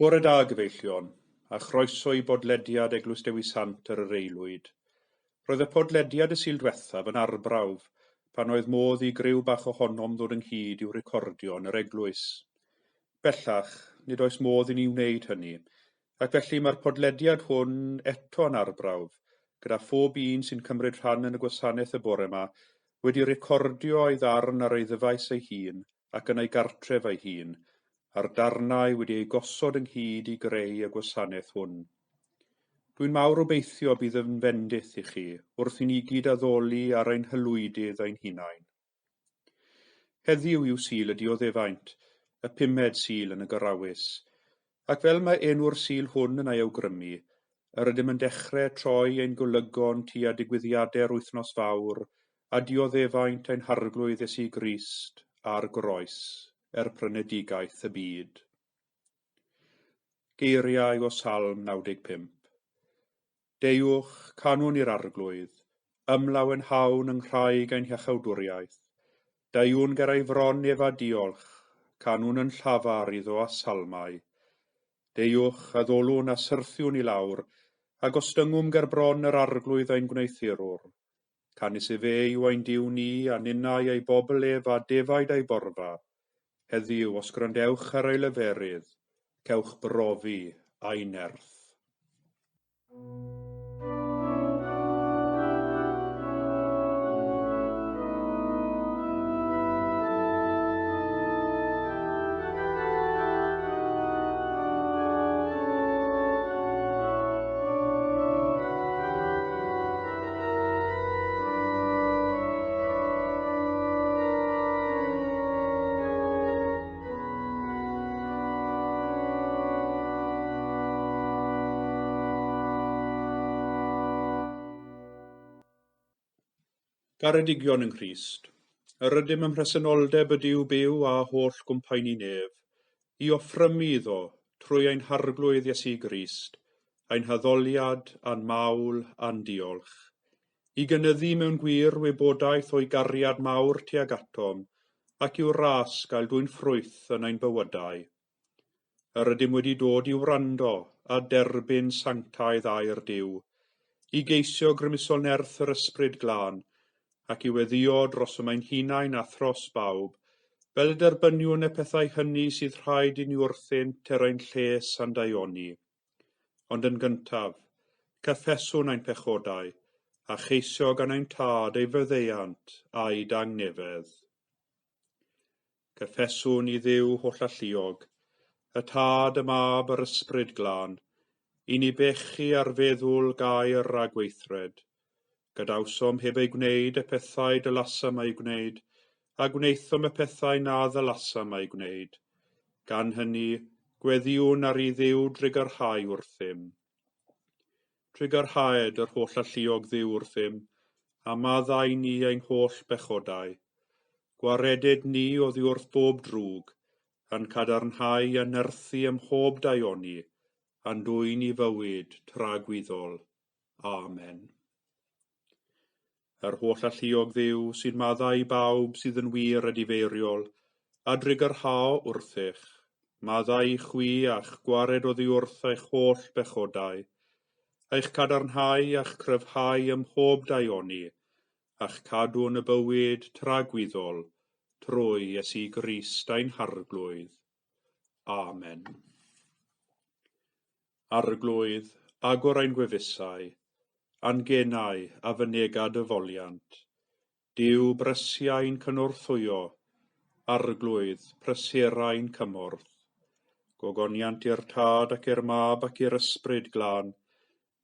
Bore da, gyfeillion, a chroeso i bodlediad Eglwys Dewi Sant ar yr Aelwyd. Roedd y podlediad y Sul diwethaf yn arbrawf, pan oedd modd i griw bach ohonom ddod ynghyd i'w recordio yn yr eglwys. Bellach, nid oes modd i ni wneud hynny, ac felly mae'r podlediad hwn eto yn arbrawf, gyda phob un sy'n cymryd rhan yn y gwasanaeth y bore yma wedi recordio ei ddarn ar ei ddyfais ei hun ac yn ei gartref ei hun, a'r darnau wedi eu gosod ynghyd i greu y gwasanaeth hwn. Dwi'n mawr obeithio bydd yn fendith i chi wrth i ni gyd addoli ar ein hylwydydd ein hunain. Heddiw yw Sul y Dioddefaint, y pumed Sul yn y Garawys, ac fel mae enw'r Sul hwn yn ei awgrymu, yr ydym yn dechrau troi ein golygon tua digwyddiadau'r wythnos fawr a dioddefaint ein Harglwydd Iesu Grist a'r groes er prynedigaeth y byd. Geiriau o Salm 95. Deuwch, canwn i'r Arglwydd, ymlawenhawn yng nghraig ein hiachawdwriaeth. Deuwn ger ei fron ef a diolch, canwn yn llafar iddo a salmau. Deuwch, addolwn a syrthiwn i lawr, a gostyngwm ger bron yr Arglwydd ein gwneuthurwr. Canys efe yw ein Duw ni, a ninnau ei bobl ef a defaid ei borfa. Heddiw, os gwrandewch ar ei leferydd, cewch brofi a'i nerth. Garedigion yng Nghrist, yr ydym ym mhresenoldeb y Duw byw a holl gwmpaini nef, i offrymu iddo, trwy ein Harglwydd Iesu Grist, ein haddoliad a'n mawl a'n diolch, i gynyddu mewn gwir wybodaeth o'i gariad mawr tuag atom, ac i'w ras gael dwyn ffrwyth yn ein bywydau. Yr ydym wedi dod i wrando a derbyn sanctaidd air Duw, i geisio grymusol nerth yr Ysbryd Glân, ac i weddïo dros ein hunain a thros bawb, fel y derbyniwn y pethau hynny sydd rhaid i ni wrthynt er ein lles a'n daioni. Ond yn gyntaf, cyffeswn ein pechodau, a cheisio gan ein tad ei faddeuant a'i dangnefedd. Cyffeswn i Dduw hollalluog, y Tad, y Mab, yr Ysbryd Glân, i ni bechu ar feddwl, gair a gweithred. Gadawsom heb ei gwneud y pethau dylasam eu gwneud, a gwnaethom y pethau na ddylasam eu gwneud. Gan hynny, gweddïwn ar i Dduw drugarhau wrthym. Trugarhaed yr holl alluog Dduw wrthym, a maddau ni ein holl bechodau. Gwareded ni oddi wrth bob drwg, a'n cadarnhau a nerthu ym mhob daioni, a'n dwyn i fywyd tragwyddol. Amen. Yr holl alluog Dduw sy'n maddau i bawb sydd yn wir a difeiriol, a drugarhao wrthych, maddau i chwi a'ch gwared oddi wrth eich holl bechodau, eich cadarnhau a'ch cryfhau ym mhob daioni, a'ch cadw yn y bywyd tragwyddol, trwy Iesu Grist ein Harglwydd. Amen. Arglwydd, agor ein gwefusau, a'n genau a fynega dy foliant. Duw brysiau'n cynorthwyo, Arglwydd, prysurau'n cymorth. Gogoniant i'r Tad ac i'r Mab ac i'r Ysbryd Glân,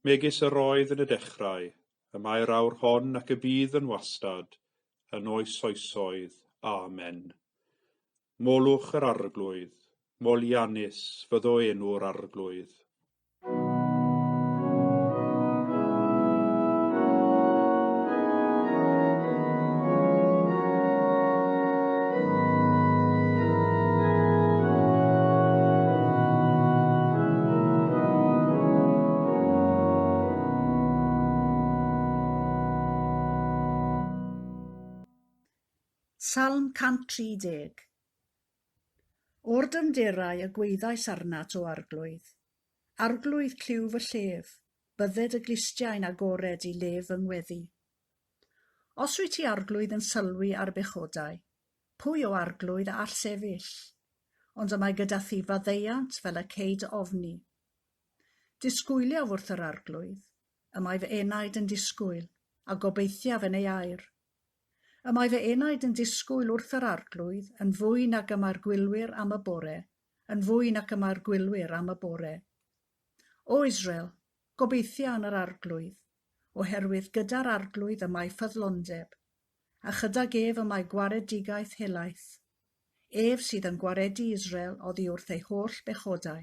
megis yr oedd yn y dechrau, y mae'r awr hon ac y bydd yn wastad, yn oes oesoedd. Amen. Molwch yr Arglwydd, moliannus fyddo enw'r Arglwydd. Salm 130. O'r dyfnderau y gwaeddais arnat, O Arglwydd. Arglwydd, clyw fy llef, bydded y glustiau'n agored i lef fy ngweddi. Os wyt ti, Arglwydd, yn sylwi ar bechodau, pwy, O Arglwydd, a all sefyll? Ond y mae gyda thi faddeuant fel y cei dy ofni. Disgwyliaf wrth yr Arglwydd, y mae fy enaid yn disgwyl, a gobeithiaf yn ei air. Y mae fy enaid yn disgwyl wrth yr Arglwydd yn fwy nag y mae'r gwylwyr am y bore, yn fwy nac y mae'r gwylwyr am y bore. O Israel, gobeithia yn yr Arglwydd, oherwydd gyda'r Arglwydd y mae ffyddlondeb, a chydag ef y mae gwaredigaeth helaeth. Ef sydd yn gwaredu Israel oddi wrth ei holl bechodau.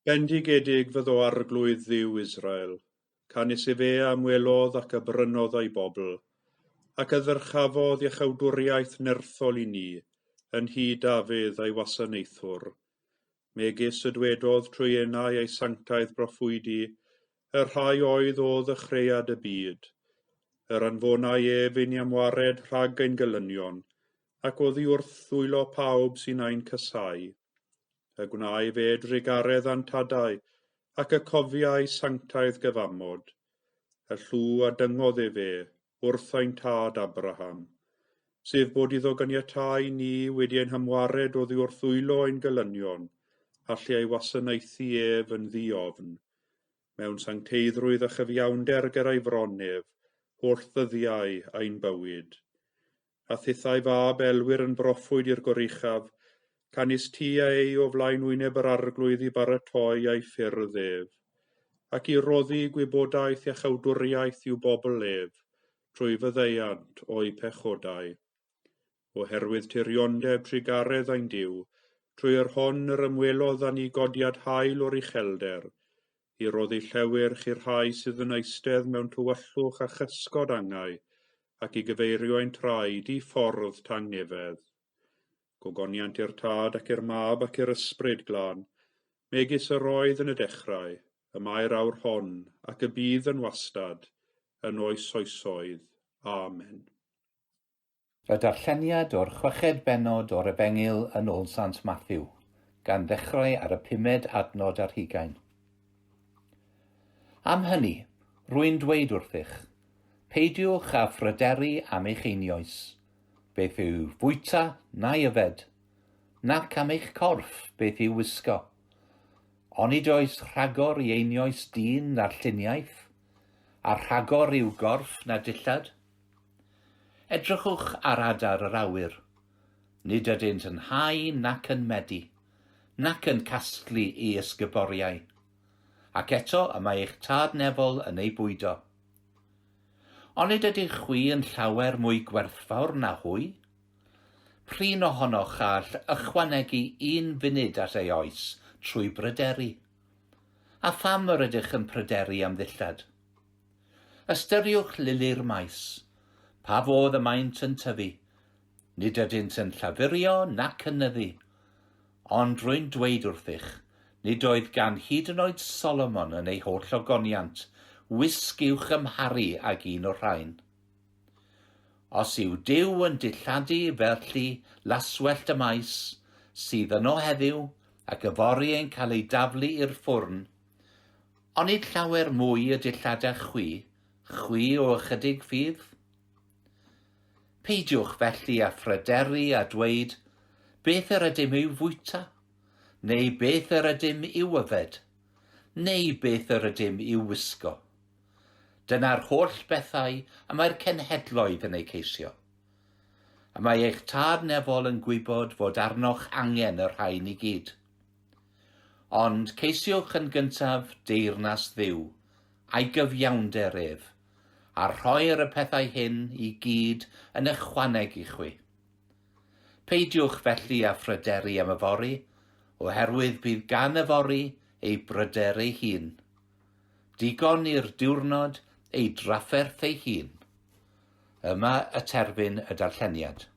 Bendigedig fyddo Arglwydd Dduw Israel, canys efe a ymwelodd ac a brynodd â'i bobl, ac a ddyrchafodd iachawdwriaeth nerthol i ni, yn nhŷ Dafydd a'i wasanaethwr. Megis y dwedodd trwy enau ei sanctaidd broffwydi, y rhai oedd o ddechreuad y byd. Yr anfonai ef i ni amwared rhag ein gelynion, ac oddi wrth ddwylo pawb sy'n ein casáu. Y gwnâi fe drugaredd â'n tadau, ac y cofiai sanctaidd gyfamod. Y llw a dyngodd efe wrth ein tad Abraham, sef bod iddo ganiatáu ni wedi ein hamwared oddi wrth ddwylo ein gelynion, allu ei wasanaethu ef yn ddi-ofn, mewn sancteiddrwydd a chyfiawnder ger ei fron ef, holl ddyddiau ein bywyd. A thithau fab elwir yn broffwyd i'r Goruchaf, canys ti a ei o flaen wyneb yr Arglwydd i baratoi ei ffyrdd ef, ac i roddi gwybodaeth iachawdwriaeth i'w bobl ef, trwy faddeuant o'u pechodau. Oherwydd tiriondeb trugaredd ein Duw, trwy yr hon yr ymwelodd â ni godiad haul o'r uchelder, i roddi llewyrch i'r rhai sydd yn eistedd mewn tywyllwch a chysgod angau, ac i gyfeirio ein traed i ffordd tangnefedd. Gogoniant i'r Tad ac i'r Mab ac i'r Ysbryd Glân, megis yr oedd yn y dechrau, y mae'r awr hon, ac y bydd yn wastad, yn oes oesoedd. Amen. Y darlleniad o'r chweched bennod o'r Efengyl yn ôl Sant Mathew, gan ddechrau ar y pumed adnod ar hugain. Am hynny, rwy'n dweud wrthych, peidiwch â phryderu am eich einioes, beth yw fwyta na'i yfed, nac am eich corff, beth yw wisgo. Onid oes rhagor i einioes dyn na'r lluniaeth, a rhagor i'w gorff na dillad? Edrychwch ar adar yr awyr. Nid ydynt yn hau nac yn medi, nac yn casglu i ysguboriau. Ac eto y mae eich Tad nefol yn eu bwydo. Onid ydych chwi yn llawer mwy gwerthfawr na hwy? Prin ohonoch all ychwanegu un funud at ei oes trwy bryderu. A pham yr ydych yn pryderu am ddillad? Ystyriwch lili'r maes. Pa fodd y maent yn tyfu? Nid ydynt yn llafurio nac yn nyddu. Ond rwy'n dweud wrthych, nid oedd gan hyd yn oed Solomon yn ei holl ogoniant wisg i'w chymharu ag un o'r rhain. Os yw Duw yn dilladu felly laswellt y maes, sydd yno heddiw, ac yfory yn cael ei daflu i'r ffwrn, Onid llawer mwy y dilladach chwi, chwi o ychydig ffydd? Peidiwch felly â phryderu a dweud, Beth yr ydym i'w fwyta? Neu beth yr ydym i'w yfed? Neu beth yr ydym i'w wisgo? Dyna'r holl bethau y mae'r cenhedloedd yn eu ceisio. Y mae eich Tad nefol yn gwybod fod arnoch angen y rhain i gyd. Ond ceisiwch yn gyntaf deyrnas Dduw, a'i gyfiawnder ef, a rhoir y pethau hyn i gyd yn ychwaneg i chwi. Peidiwch felly â phryderu am yfory, oherwydd bydd gan yfory ei bryder ei hun. Digon i'r diwrnod ei drafferth ei hun. Yma y terfyn y darlleniad.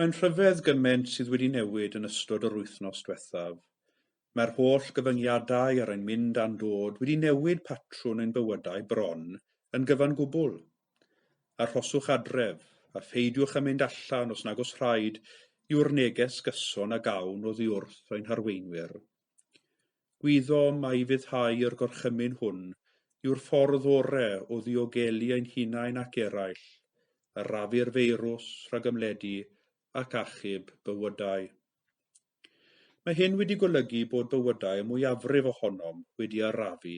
Mae'n rhyfedd gymaint sydd wedi newid yn ystod yr wythnos diwethaf. Mae'r holl gyfyngiadau ar ein mynd a'n dod wedi newid patrwn ein bywydau bron yn gyfan gwbl. Arhoswch adref a pheidiwch â mynd allan os nag oes rhaid yw'r neges gyson a gawn oddi wrth ein harweinwyr. Gwyddom mai ufuddhau i'r gorchymyn hwn yw'r ffordd orau o ddiogelu ein hunain ac eraill, arafu'r feirws rhag ymledu ac achub bywydau. Mae hyn wedi golygu bod bywydau y mwyafrif ohonom wedi arafu,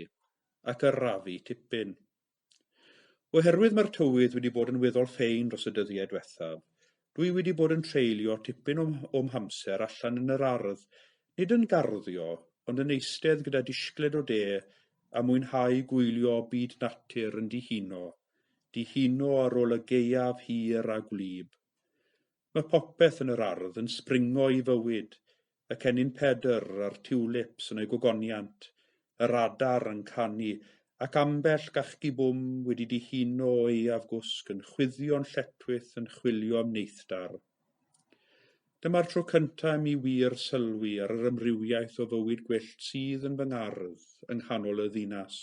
ac arafu tipyn. Oherwydd mae'r tywydd wedi bod yn weddol ffein dros y dyddiau diwethaf, dwi wedi bod yn treulio tipyn o'm hamser allan yn yr ardd, nid yn garddio, ond yn eistedd gyda disgled o de a mwynhau gwylio byd natur yn dihuno, dihuno ar ôl y gaeaf hir a gwlyb. Mae popeth yn yr ardd yn sbringo i fywyd, y cennin Pedr a'r tulips yn eu gogoniant, yr adar yn canu, ac ambell gachgi bwm wedi dihuno o aeaf gwsg yn chwiddio'n lletchwith yn chwilio am neithdar. Dyma'r tro cyntaf i mi wir sylwi ar yr amrywiaeth o fywyd gwyllt sydd yn fy ngardd yng nghanol y ddinas.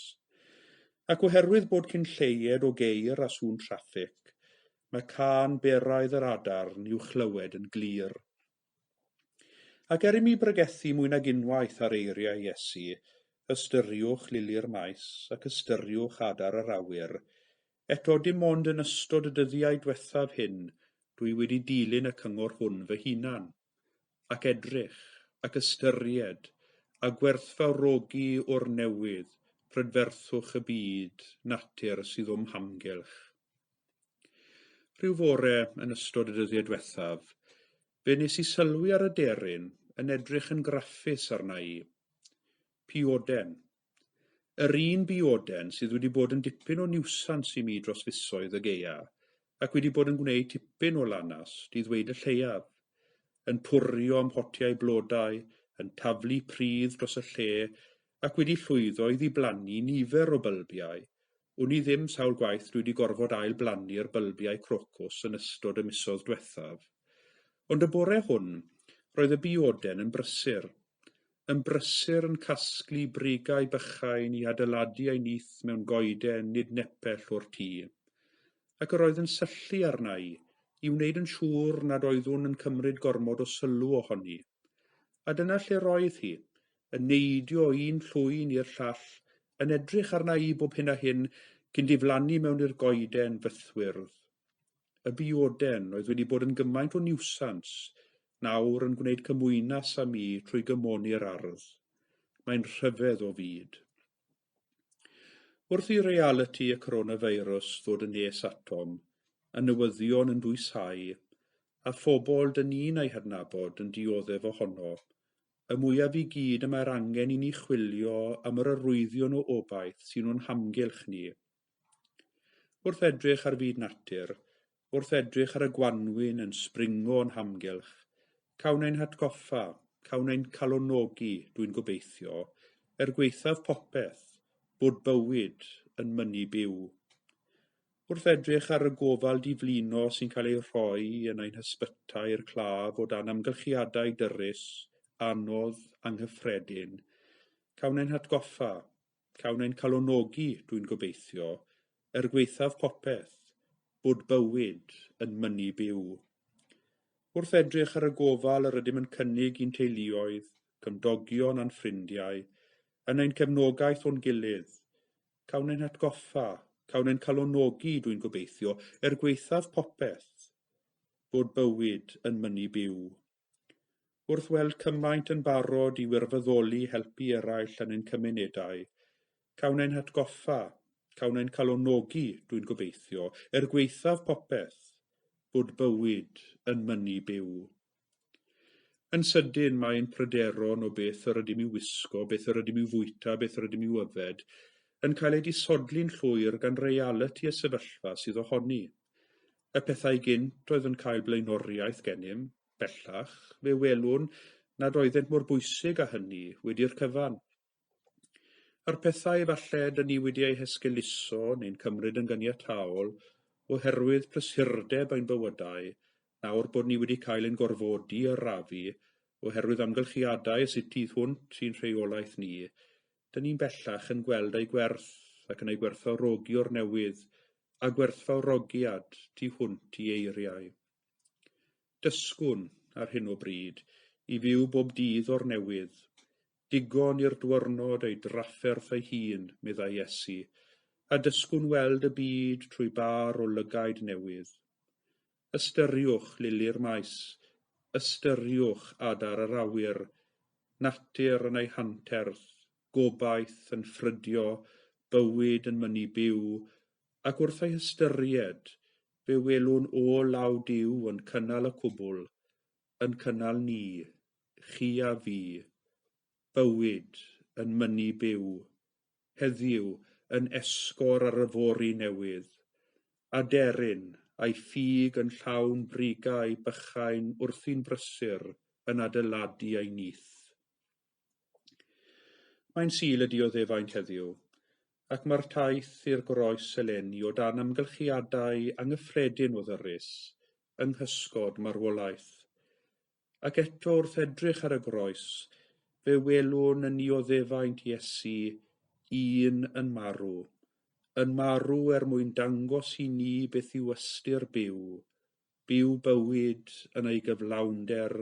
Ac oherwydd bod cyn lleied o geir a sŵn traffig, mae cân beraidd yr adarn i'w chlywed yn glir. Ac er i mi bregethu mwy nag unwaith ar eiriau Iesu, ystyriwch lili'r maes ac ystyriwch adar yr awyr, eto dim ond yn ystod y dyddiau diwethaf hyn dwi wedi dilyn y cyngor hwn fy hunan, ac edrych, ac ystyried, a gwerthfawrogi o'r newydd prydferthwch y byd natur sydd o'm hamgylch. Rhyw fore yn ystod y dyddiau diwethaf, fe nes i sylwi ar y deryn yn edrych yn graffus arna i. Pioden. Yr un bioden sydd wedi bod yn dipyn o niwsans i mi dros fisoedd y gaea, ac wedi bod yn gwneud tipyn o lanast, i ddweud y lleiaf, yn pwrio ym mhotiau blodau, yn taflu pridd dros y lle, ac wedi llwyddo i ddiblannu nifer o bylbiau. Wn i ddim sawl gwaith dwi wedi gorfod ail-blannu'r bylbiau crocws yn ystod y misoedd diwethaf. Ond y bore hwn, roedd y bioden yn brysur. Yn brysur yn casglu brigau bychain i adeiladu ei nyth mewn goeden nid nepell o'r tŷ. Ac yr oedd yn syllu arna i, i wneud yn siŵr nad oeddwn yn cymryd gormod o sylw ohoni. A dyna lle roedd hi, yn neidio o un llwyn i'r llall, yn edrych arna i bob hyn a hyn cyn diflannu mewn i'r goeden fythwyrdd. Y bioden oedd wedi bod yn gymaint o niwsans, nawr yn gwneud cymwynas â mi trwy gymoni'r ardd. Mae'n rhyfedd o fyd. Wrth i realiti y coronavirus ddod yn nes atom, y newyddion yn dwysau, a phobl dyn ni'n eu hadnabod yn dioddef ohono, y mwyaf i gyd y mae'r angen i ni chwilio am yr arwyddion o obaith sy'n o'n hamgylch ni. Wrth edrych ar fyd natur, wrth edrych ar y gwanwyn yn sbringo o'n hamgylch, cawn ein hatgoffa, cawn ein calonogi, dwi'n gobeithio, er gwaethaf popeth, bod bywyd yn mynnu byw. Wrth edrych ar y gofal diflino sy'n cael ei rhoi yn ein hysbytai i'r claf o dan amgylchiadau dyrys, anodd, anghyffredin, cawn ein hatgoffa, cawn ein calonogi, dwi'n gobeithio, er gwaethaf popeth, bod bywyd yn mynnu byw. Wrth edrych ar y gofal yr ydym yn cynnig i'n teuluoedd, cymdogion a'n ffrindiau, yn ein cefnogaeth o'n gilydd, cawn ein hatgoffa, cawn ein calonogi, dwi'n gobeithio, er gwaethaf popeth, bod bywyd yn mynnu byw. Wrth weld cymaint yn barod i wirfoddoli helpu eraill yn ein cymunedau, cawn ein hatgoffa, cawn ein calonogi, dwi'n gobeithio, er gwaethaf popeth, bod bywyd yn mynnu byw. Yn sydyn mae ein pryderon o beth yr ydym i'w wisgo, beth yr ydym i'w fwyta, beth yr ydym i'w yfed, yn cael eu disodli'n llwyr gan realiti y sefyllfa sydd ohoni. Y pethau gynt oedd yn cael blaenoriaeth gennym, bellach, fe welwn nad oeddent mor bwysig â hynny wedi'r cyfan. A'r pethau efallai dyn ni wedi eu hesgeuluso neu'n cymryd yn ganiataol oherwydd prysurdeb ein bywydau, nawr bod ni wedi cael ein gorfodi arafu oherwydd amgylchiadau sydd tu hwnt i'n rheolaeth ni, dyn ni'n bellach yn gweld eu gwerth ac yn eu gwerthfawrogi o'r newydd a gwerthfawrogiad tu hwnt i eiriau. Dysgwn, ar hyn o bryd, i fyw bob dydd o'r newydd. Digon i'r dwyrnod ei drafferth ei hun, meddai Iesu, a dysgwn weld y byd trwy bar o lygaid newydd. Ystyriwch lili'r maes, ystyriwch adar yr awyr, natur yn ei hanterth, gobaith yn ffrydio, bywyd yn mynnu byw, ac wrth ei hystyried, fe welwn o law Duw yn cynnal y cwbl, yn cynnal ni, chi a fi, bywyd yn mynnu byw, heddiw yn esgor ar yfory newydd, aderyn a'i ffug yn llawn brigau bychain wrthi'n brysur yn adeiladu ei nyth. Mae'n Sul y dioddefaint heddiw, ac mae'r taith i'r groes eleni o dan amgylchiadau anghyffredin o ddyrys yng nghysgod marwolaeth. Ac eto wrth edrych ar y groes, fe welwn yn nioddefaint Iesu un yn marw, yn marw er mwyn dangos i ni beth yw ystyr byw, byw bywyd yn ei gyflawnder,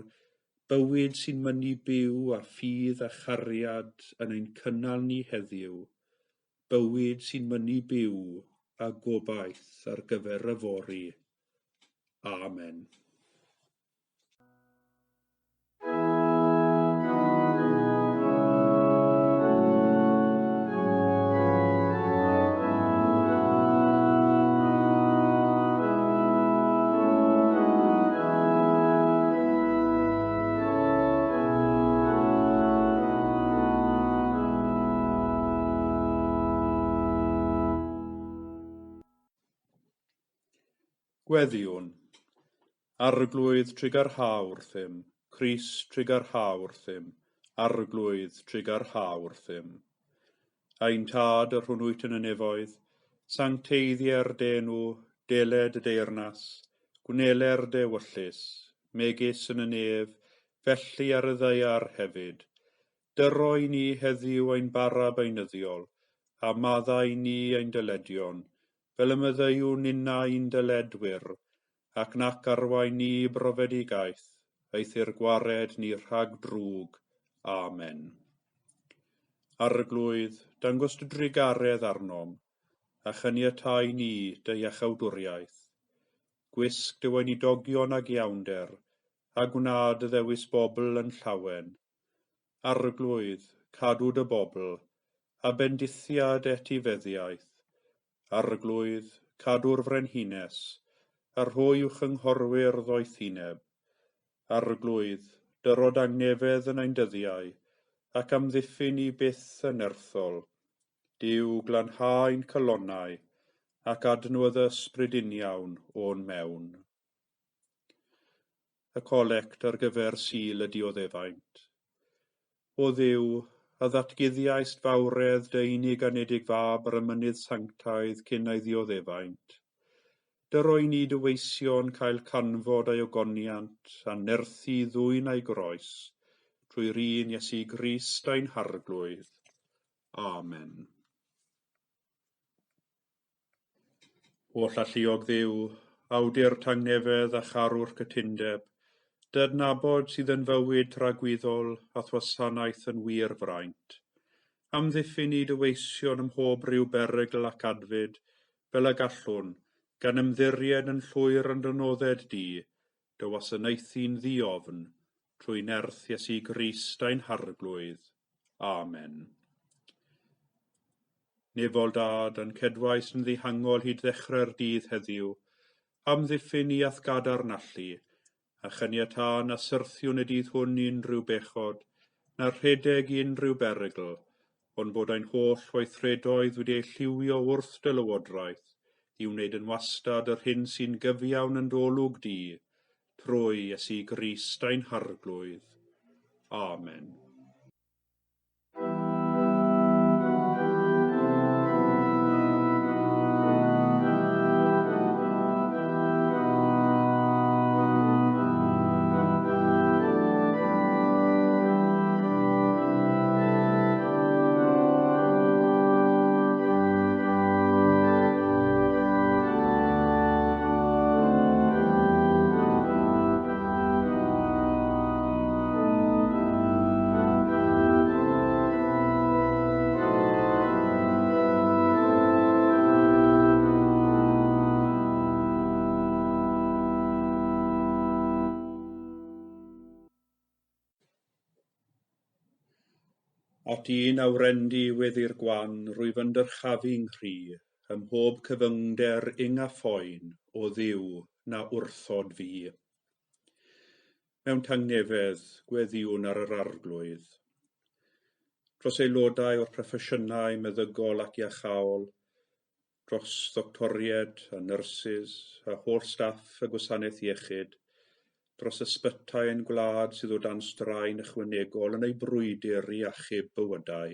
bywyd sy'n mynnu byw a ffydd a chariad yn ein cynnal ni heddiw, bywyd sy'n mynnu byw a gobaith ar gyfer yfory. Amen. Gweddïwn. Arglwydd trugarha wrthym, Crist trugarha wrthym, Arglwydd trugarha wrthym. Ein Tad, yr hwn wyt yn y nefoedd, sancteiddier dy enw, deled y deyrnas, gwneler dy ewyllys, megis yn y nef, felly ar y ddaear hefyd. Dyro i ni heddiw ein bara beunyddiol, a maddau ni ein dyledion, fel y maddeuwn ninnau i'n dyledwyr, ac nac arwain ni i brofedigaeth, eithr gwared ni rhag drwg. Amen. Arglwydd, dangos dy drugaredd arnom, a chaniatáu ni dy iachawdwriaeth. Gwisg dy weinidogion ag iawnder, a gwna dy ddewis bobl yn llawen. Arglwydd, cadw dy bobl, a bendithiad etifeddiaeth. Arglwydd, cadw'r frenhines, a rhoi i'w chynghorwyr ddoethineb. Arglwydd, dyrod angnefedd yn ein dyddiau, ac amddiffyn ni byth yn nerthol. Duw, glanhau ein calonnau, ac adnewyddu ysbryd uniawn o'n mewn. Y colect ar gyfer Sul y Dioddefaint. O Dduw, a ddatguddiaist fawredd dy unig anedig fab ar y mynydd sanctaidd cyn ei ddioddefaint. Dyro i ni dy weision cael canfod ei ogoniant a nerthu ddwyn ei groes, trwy'r un Iesu Grist ein Harglwydd. Amen. Holl alluog Dduw, awdur tangnefedd a charwr cytundeb, dy adnabod sydd yn fywyd tragwyddol a'th wasanaeth yn wir fraint. Amddiffyn ni dy weision ym mhob rhyw berygl ac adfyd, fel y gallwn, gan ymddiried yn llwyr yn dy nodded di, dy wasanaethu'n ddiofn, trwy nerth Iesu Grist ein Harglwydd. Amen. Nefol Dad, a'n cedwais yn ddihangol hyd ddechrau'r dydd heddiw, amddiffyn ni a'th gadarn allu, a chaniatâ na syrthiwn y dydd hwn i unrhyw bechod, na rhedeg i unrhyw berygl, ond bod ein holl weithredoedd wedi eu lliwio wrth dy lywodraeth, i wneud yn wastad yr hyn sy'n gyfiawn yn dy olwg di, trwy Iesu Grist ein Harglwydd. Amen. At un a wrendy weddi'r gwan, rwyf yn dyrchafu 'nghri, ym mhob cyfyngder ing a phoen, o Dduw, na wrthod fi. Mewn tangnefedd, gweddïwn ar yr Arglwydd. Dros aelodau o'r proffesiynau meddygol ac iachaol, dros ddoctoriaid a nyrsys a holl staff y gwasanaeth iechyd, dros ysbytai ein gwlad sydd o dan straen ychwanegol yn eu brwydr i achub bywydau,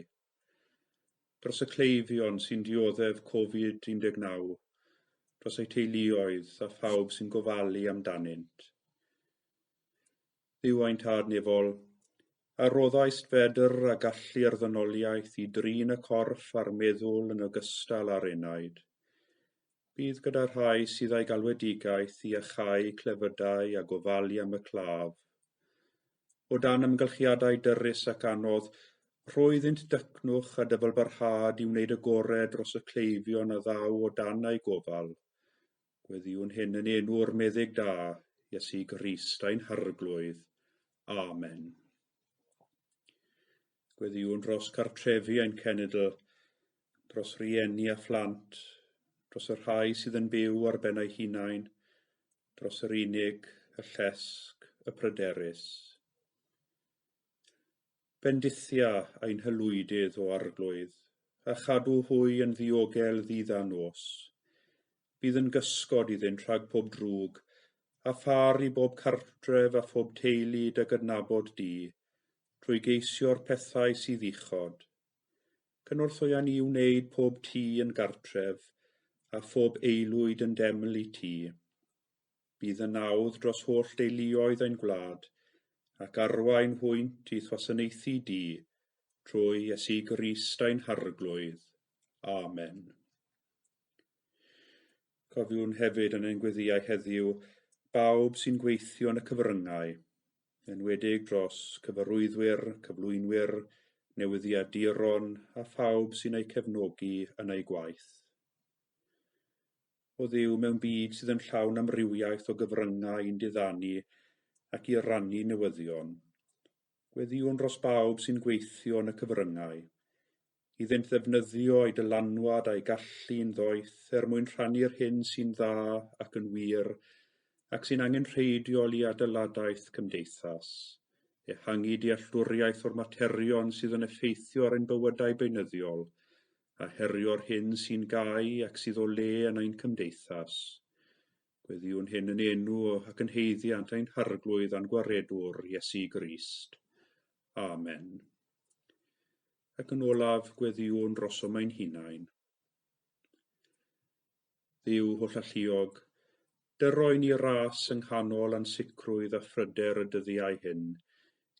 dros y cleifion sy'n dioddef Covid-19, dros eu teuluoedd a phawb sy'n gofalu amdanynt. Dduw ein Tad nefol, a roddaist fedr a gallu'r ddynoliaeth i drin y corff a'r meddwl yn ogystal â'r enaid. Bydd gyda rhai sydd â'i galwedigaeth i iacháu clefydau a gofalu am y claf. O dan amgylchiadau dyrys ac anodd, rho iddynt dycnwch a dyfalbarhad i wneud y gorau dros y cleifion a ddaw o dan eu gofal. Gweddïwn hyn yn enw'r meddyg da, Iesu Grist ein Harglwydd. Amen. Gweddïwn dros cartrefi ein cenedl, dros rieni a phlant, dros y rhai sydd yn byw ar ben eu hunain, dros yr unig, y llesg, y pryderus. Bendithia ein hylwydydd, o Arglwydd, a chadw hwy yn ddiogel ddydd a nos. Bydd yn gysgod iddynt rhag pob drwg, a phar i bob cartref a phob teulu dy gydnabod di, trwy geisio'r pethau sydd uchod. Cynorthwya ni wneud pob tŷ yn gartref, a phob aelwyd yn deml i ti. Bydd y nawdd dros holl deuluoedd ein gwlad, ac arwain hwynt i'th wasanaethu di, trwy Iesu Grist ein Harglwydd. Amen. Cofiwn hefyd yn ein gweddïau heddiw bawb sy'n gweithio yn y cyfryngau, enwedig dros cyfarwyddwyr, cyflwynwyr, newyddiaduron a phawb sy'n eu cefnogi yn eu gwaith. O Dduw mewn byd sydd yn llawn amrywiaeth o gyfryngau i'n diddanu ac i rannu newyddion, gweddïwn dros bawb sy'n gweithio yn y cyfryngau, iddynt ddefnyddio eu dylanwad a'u gallu'n ddoeth er mwyn rhannu'r hyn sy'n dda ac yn wir ac sy'n angenrheidiol i adeiladaeth cymdeithas, ehangu dealltwriaeth o'r materion sydd yn effeithio ar ein bywydau beunyddiol, a herio'r hyn sy'n gau ac sydd o le yn ein cymdeithas. Gweddïwn hyn yn enw ac yn haeddiant ein Harglwydd a'n Gwaredwr Iesu Grist. Amen. Ac yn olaf, gweddïwn drosom ein hunain. Dduw hollalluog, dyroi ni ras yng nghanol ansicrwydd a phryder y dyddiau hyn,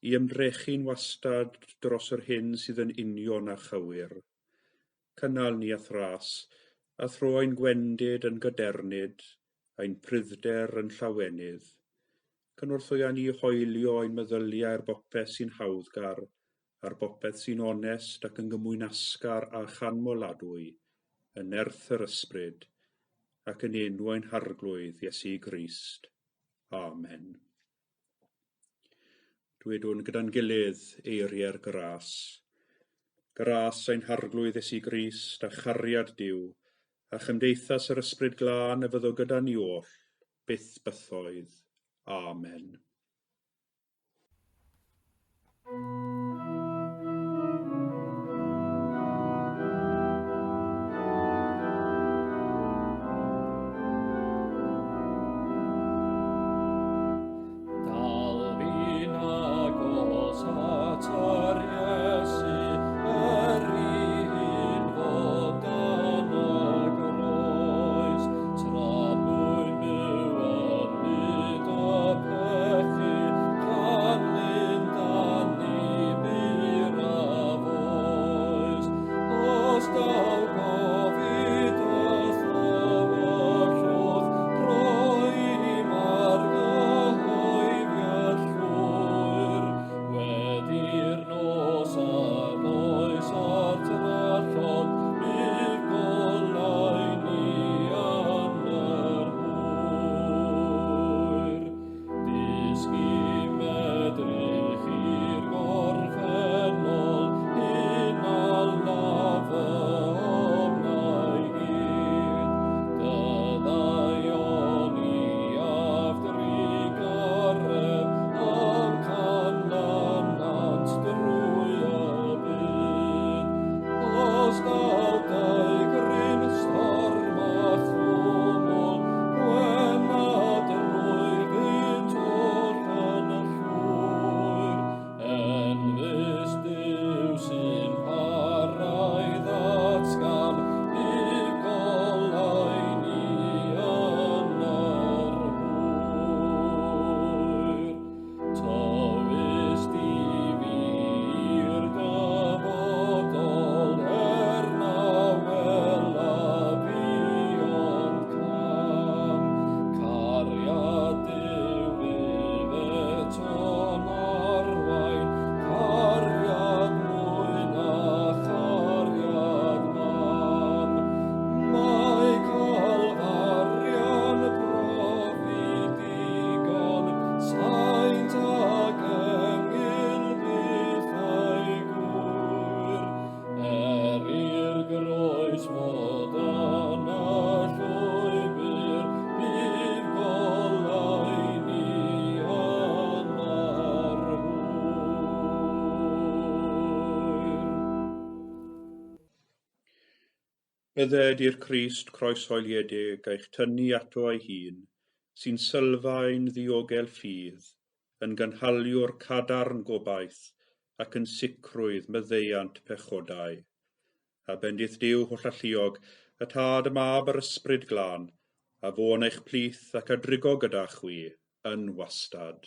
i ymdrechu'n wastad dros yr hyn sydd yn union a chywir. Cynnal ni a'th ras, a thro ein gwendid yn gadernid, ein pruddder yn llawenydd. Cynorthwya ni hoelio ein meddyliau ar bopeth sy'n hawddgar, ar bopeth sy'n onest ac yn gymwynasgar a chanmoladwy, yn nerth yr ysbryd, ac yn enw ein Harglwydd Iesu Grist. Amen. Dwedwn gyda'n gilydd eiriau'r gras. Gras ein Harglwydd Iesu Grist a chariad Duw, a chymdeithas yr Ysbryd Glân y fyddo gyda ni oll, byth bythoedd. Amen. Dal fi'n agos at yr Iesu, yr un fod dan y groes, tra mwyn byw yn myd y pechu, canlyn dan ni Bydded i'r Crist croeshoeliedig eich tynnu ato ei hun, sy'n sylfaen ddiogel ffydd, yn gynhaliwr cadarn gobaith ac yn sicrwydd maddeuant pechodau. A bendith Duw hollalluog, y Tad, y Mab a'r Ysbryd Glân, a fo yn eich plith ac a drigo gyda chwi yn wastad.